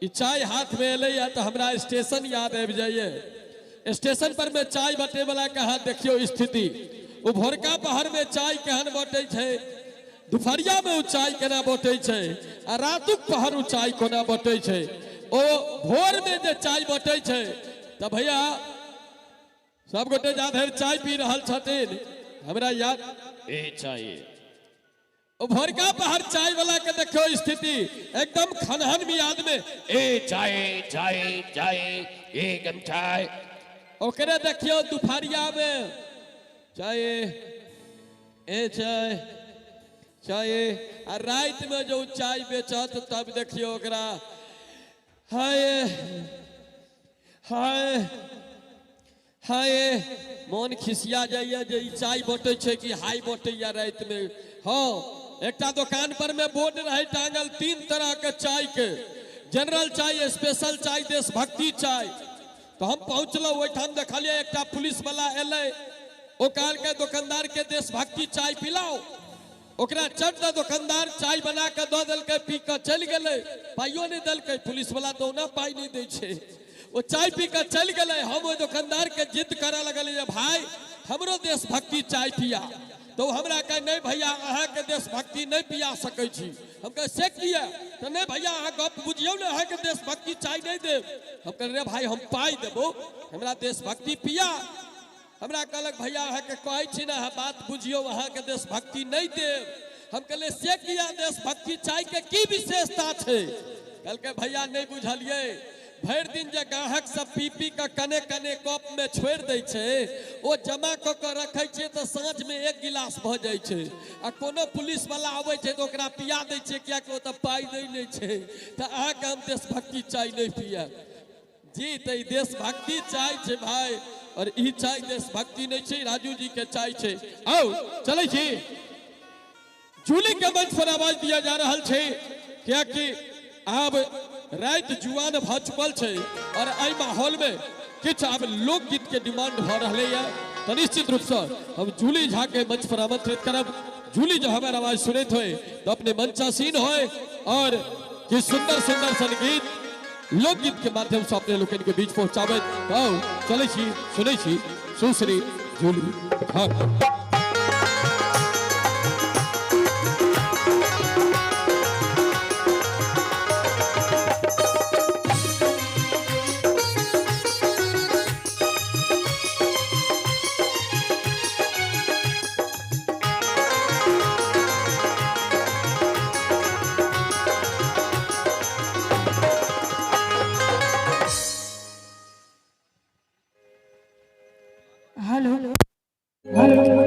ई चाय हाथमे एलैए तऽ हमरा स्टेशन याद आबि जाइए। स्टेशन पर में चाय बटे वाला के अहाँ देखियौ स्थिति, ओ भोरका पहर में चाय केहन बटे छै, दुपहरिया में ओ चाय केना बटे छै, आ रातुक पहर ओ चाय कोना बटे छै। ओ भोर में जे चाय बटे छै तऽ भैया सब गोटे जा धरि चाय पी रहल छथिन, हमरा याद ए चाय ओ भोरका पहर चाय वाला के देखियो स्थिति एकदम खनहन मियाद में ए चाय चाय चाय एकदम चाय। ओकरे देखियो दुपहरिया में चाय ए चाय चाय, आ राति में जो चाय बेचत तब देखियो ओकरा हाय हाय हाय, मोन खिसिया जाइए जे ई चाय बटै छै कि हाय बटैया रातिमे। हँ, एकटा दोकान पर में बोर्ड रहै टांगल 3 तरह के चाय के, जनरल चाय, स्पेशल चाय, देशभक्ति चाय। तो हम पहुँचलहुँ ओहिठाम, देखलियै एकटा पुलिस वाला एलै, ओ कहलकै दोकानदार के देशभक्ति चाय पिलाओ। ओकरा चट दऽ दोकानदार चाय बना कऽ दऽ देलकै, पी कऽ चलि गेलै, पाइयो नहि देलकै। पुलिस वाला तऽ ओना पाइ नहि दै छै। ओ चाय पी कऽ चलि गेलै। हम ओहि दोकानदारके जिद करऽ लगलियै जे भाय हमरो देशभक्ति चाय पिया। तऽ ओ हमरा कहै नहि भैया अहाँके देशभक्ति नहि पिया सकै छी। हम कहै से किया? तऽ नहि भैया अहाँ गप बुझियौ ने, अहाँके देशभक्ति चाय नहि देब। हम कहलियै रे भाय हम पाइ देबौ, हमरा देशभक्ति पिया। हमरा कहलक भैया अहाँके कहै छी ने, अहाँ बात बुझियौ, अहाँके देशभक्ति नहि देब। हम कहलियै से किया, देशभक्ति चायके की विशेषता छै? कहलकै भैया नहि बुझलियै, भरि दिन जे गाहक सब पी पी कऽ कने कने कपमे छोड़ि दै छै, ओ जमा कऽ कऽ रखै छियै तऽ साँझमे एक गिलास भऽ जाइ छै, आ कोनो पुलिसवला अबै छै तऽ ओकरा पिया दै छियै, कियाकि ओ तऽ पाइ दै नहि छै। तऽ अहाँके हम देशभक्ति चाय नहि पियाब जी। तऽ ई देशभक्ति चाय छै भाय, और ई चाय देशभक्ति नहि छै, राजू जी के चाय छै। आउ चलै छी, जूली के मंच पर आवाज दिया जा रहल छै, कियाकि आब राति जुआन भऽ चुकल छै और एहि माहौल में किछु आब लोकगीत के डिमांड भऽ रहलैए। तऽ निश्चित रूपसँ हम जूली झा के मंच पर आमंत्रित करब। जूली जो हमर आवाज सुनैत होय तऽ अपने मंचासीन होय और कि सुंदर सुंदर सन गीत लोकगीत के माध्यम से अपने लोकनि के बीच पहुंचाबैत। आउ चलै छी, सुनै छी सुश्री जूली झा। Hello hello.